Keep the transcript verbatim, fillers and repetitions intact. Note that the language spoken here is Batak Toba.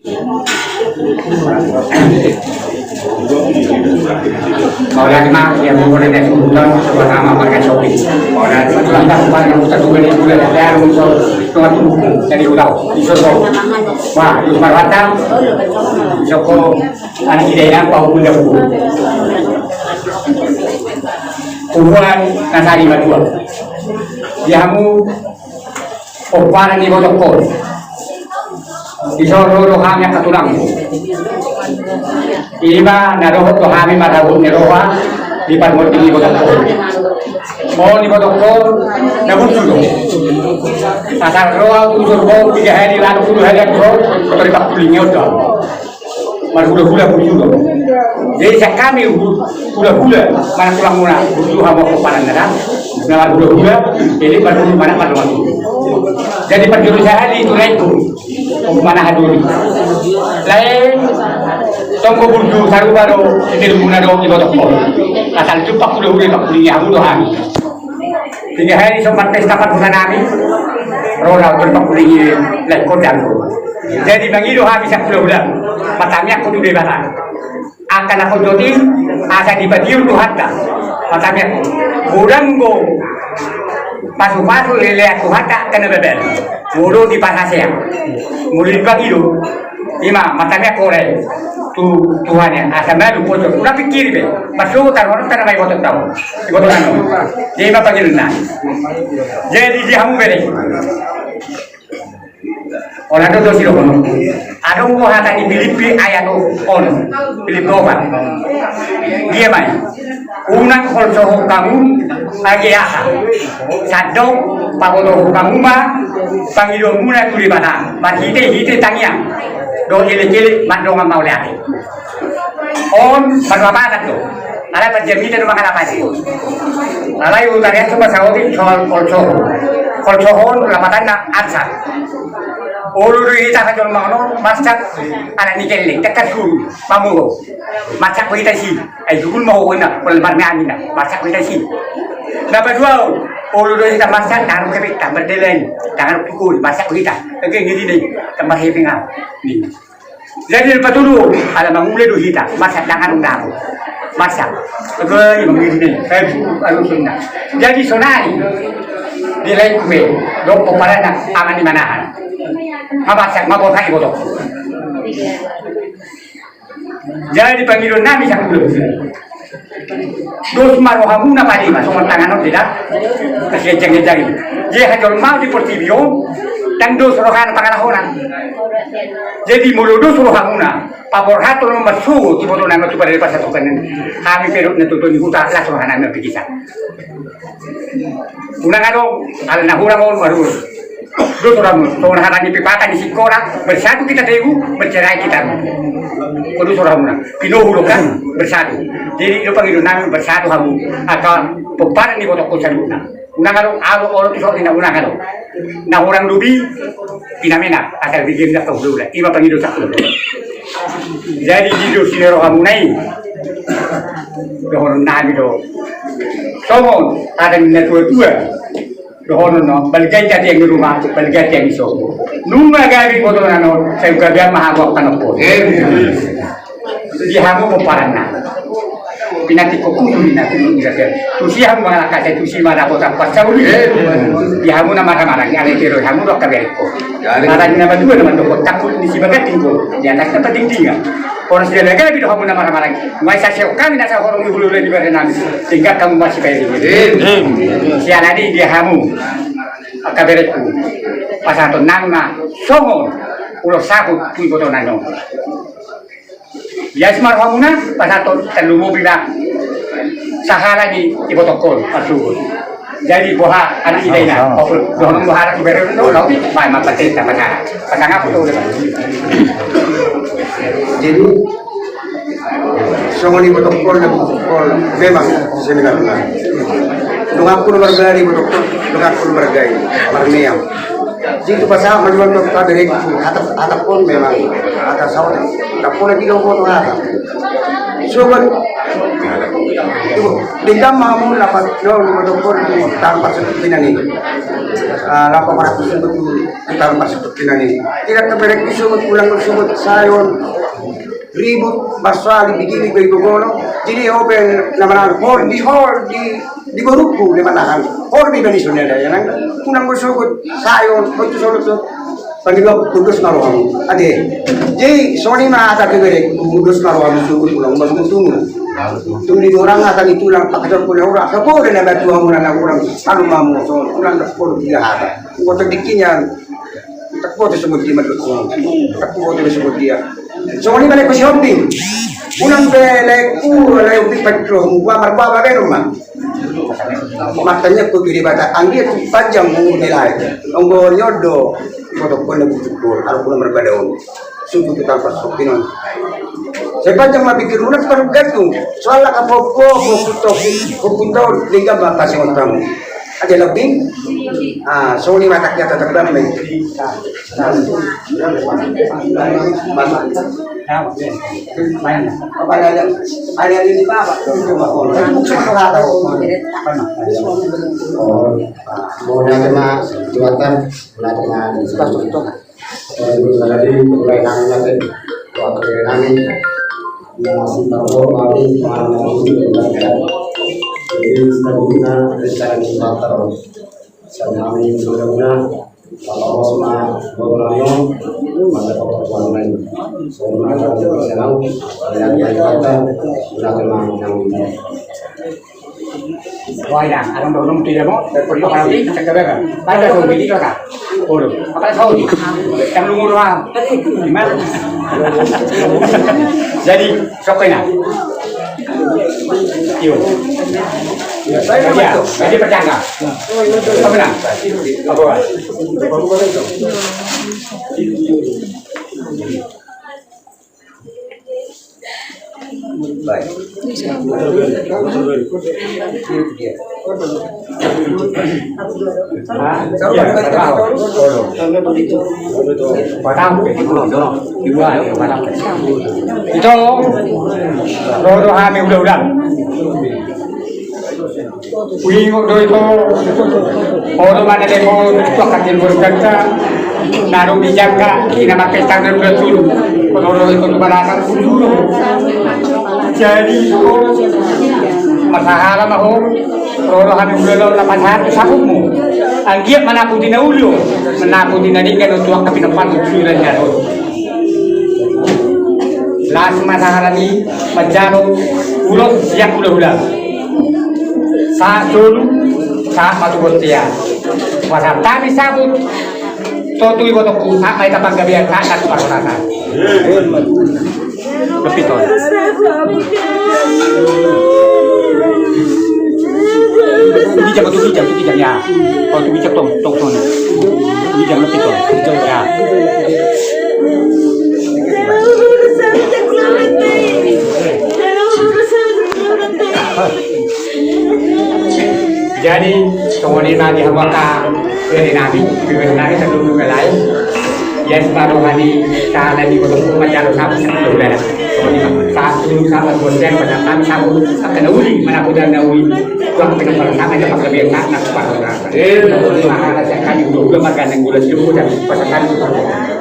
Mauliate ma, ia mauliate na surutan, pertama pakai sopi. Mauliate ma, Tuhan, tak lupa, yang tak lupa, yang tak lupa, yang tak lupa, jadi udah, di surga. Wah, di Sumatera Barat, di Joko, anak ida yang tahu punya buku. Kubuan, nasari madua. Di hamu, pomparan ni ibotohon. Di son ro do hami angka tulang. Ima na dohot do hami marhabot ni roha di parmoti ni ibotohon. Molo ibotohon na burju do. Asal ro au tu surgo, tiga hari lalu, puluh hari lalu, ro, tori pakuling nyoto. Marhulahula burju do. Jadi sian hami hulahula, mana tulang muna, burju hamu pomparan na da. Na marhulahula, jadi marhulahula mana marhulahula. Jadi parjolo sahali tu raiku, mana haduri. Lae, tonggo burju sarupa do, itil muna do, ibotohon. Asal jumpang hulahula, pakuling hamu do hami. Tiga hari so marpesta parhata nami, ro do au tu pakuling i, lae, kodang. Jadi mangido hami sian hulahula, martamiangkon tu Debata. Angka na hujot i, asa dipatiur Tuhanta. Martamiangkon. Godang do pasupasu lelean Tuhanta angka na bebel. Molo dipasahat. Molo dipangido. Ima, martamiangkon lae. Tu Tuhan ya, asa malu pojok. Unang pikiri be. Masuk taruhan tanah mai botol tahu. Di botol anu. Jadi ima pangido na. Jadi di hamu bere. Olo do, do sidohonon. Adong do hata ni Pilippi ayat onom. Pilippi opat. Dia mai. Unang holsohon hamu age aha. Sandok pabotohon hamu ma pangidoanmuna tu Debata. Marhitehite tangiang. Dohot elekelek mandongan mauliate. On, marlapatan do. Alai parjamita do mangalapati. Alai urutanna so pasaotik soal holsohon. Holsohon lapatanna arsak. Olo do hita hajolmaon on, marsak anak ni kelek, tekkar suru, mamuho. Marsak do hita disi. Ai dukun ma ho ina, pol marmeami na. Marsak do hita disi. Na paduahon, olo do hita marsak, tangan kepita, mardeleng, tangan pukul, marsak do hita. Oke, ngiri dei, tambah hepeng au. Ni. Jadi na patolu, ala mangula do hita, marsak dangan undaku. Marsak. Betul, mangula ni. Jadi sonari. Di lain kue, dok pomparan na, aman ni manahan. Mamarsak, maborhat iboto. Jadi pangidoan nami sangkulo. Dos ma rohamuna pade ma, songon tangan on, tidak? Kasi genjang-genjang i. Jadi hajolmaon di portibi on, ndang dos rohana pangalahonan. Jadi molo dos rohamuna, paborhaton ma marsogot, iboto nami tu pade pasatokan. Hami pe dok na toto ni huta, las rohanami marpikisan. Unang adong, ala na hurang on, marhurang. Dos rohamuna, songon hata ni pepatah ni singkorak, bersatu kita teguh, bercerai kita runtuh. Dos rohamuna, pinohu do kan, bersatu. Jadi, do pangidoan nami bersatu hamu, angka pomparan ni ibotohon saluhutna. Unang adong, alo, olo, tu sohot ina unang adong. Na hurang lobi, pinamenak, asal bigin na kau dula, ima pangidoan sangkulo. Jadi, di dos ni rohamuna i, dohonon nami do. Songon, hata ni na tua-tua. Dohonon on, balga i tiang ni ruma, balga i tiang ni sopo. Nunga gabe iboto na on, sai gabe ma hamu angka na on. Di hamu pomparanna. Pinantikkon hutu ni na, hutu ni rakyat. Tusi hamu mangalangka, sai tusi ma dapot ampat sauli. Di hamu na marhamaranggi, alai tiro hamu do angka berengku. Alai na madua na mandok, takut ni si bagating ko. Di atas na patingtingan. Horas dia lagi, hamu na marhamaranggi. Nunga sai seok hami na sahorong ni hulu ni badan nami. Tinggal hamu masih baik. Sian adi di hamu. Angka berengku, pasahaton nami ma songon ulos saput tu iboto na on. Ias ma rohamuna, pasahaton tolu mobil ma sahala ni ibotohon, marsuhut. Jadi boha anak ida ina, dohonon boha anak ibereng do, lalu baen ma patenta pasahat. Pasangapu do. Jadi songon ibotohon, memang sebenarna donganku na marga i ibotohon, donganku na marga i, marmeam. Jadi tu pasahat ma jolo tu angka berengku, hata, hata on memang hata saotik. Ndang pola diboto hata. Songon denggan ma hamu lapat, no, ibotohon, tanpa seperti nani. Ah, laho pamarangkusi tu, tu tarpasuk tu kinan i. Tidak terberek di sumut, ulang sumut, sayon, ribut, basali, bigini, bego gono. Jadi, open, nama nang, hol di, hol di, di boruku, nama nang. Hol di bani soneda, ya nang. Ulang sumut, sayon, hol tu solo tu. Pagi dua, kudus maroham. Ade. Jadi, soni ma ata kebere, kudus maroham, sumut, ulang, ulang, sumut. Tuli orang ata ni tulang, pakai pula orang, kebore na batu, amun anak orang, kalau mamu, so, ulang, kebore, tidak ada. Kuat dikit nya. Tak kuat semua dia, madut semua. Tak kuat semua dia. Soalnya balik ke shopping. Pulang balik ku, balik di Padro, gua marba balik rumah. Makanya ku diri baca anggi tu panjang mu nilai. Onggo nyodo. Foto pun aku syukur, aku pulang berbada. Suku tu tarpasuk kinan. Sepanjang ma pikir ulang baru gantung. Soalnya apa, apa, apa, apa, apa, apa, apa, apa, apa, apa, ada lebih? Ah, soni mata kita terbang lagi. Apa ada, ada yang di bawah? Semua orang tahu. Oh, mau nanya sama jabatan, mau nanya sama. Jadi, mulai nami nanti, waktu nami, nasi tahu, nami, nami, nami, jadi, selanjutnya, rencana kita terus. Sama nami, mudah-mudahan, Bapak Bos, Ma, Bos, Mario, masa pokok lain. Semua ada di sana, yang kita, kita, kita, kita, Wah, ya, adong dohononmu tu dia mo, perlu kalau di cek ke bebe. Baca tuh, bini kota. Olo, apa tahu ni? Yang lu ngurus ah. Gimana? Jadi, sok kena. Iyo. Ya, jadi pecah nggak? Sok kena. Apa? Ito, ro do hami hulahula. Huingot do ito, olo ma na demo tu angka keluarganta, na adong di jangka, ina mangketang dan udah tulu. Olo do ito tu balasan kuduro. Jadi, masahala ma ho, ro do hami hulahula na pasahat tu sabunmu. Anggiat manaputi na uli, manaputi na denggan tu angka pinompar tu tujuan jadon. Las ma sahalani manjalo ulos sian hulahula. Sahat solu, sahat ma tu bontean. Pasahat hami sabun. Totu ibotongku, sahat ma hita panggabean, sahat ma tu parhorasan. Lebih tol. Bijak, tu bijak, tu bijak, ya. Oh, tu bijak, tong, tong, tong. Tu bijak, lebih tol. Ya. Jadi, songon i ma di hamu angka bere nami, bere nami, saluhut bere lain. Ia siparo hami, sahalani, botongku manjalo sabun, saluhut bere. Songon i ma, sahat tu, sahat tu bontean, pasahat hami sabun, angka na uli, manaputi na uli. Tuang pinompar, sahat ma hita panggabean, sahat ma tu parhorasan. Mahala sian hami, hulahula marga Nainggolan, sahat ma tu parhorasan.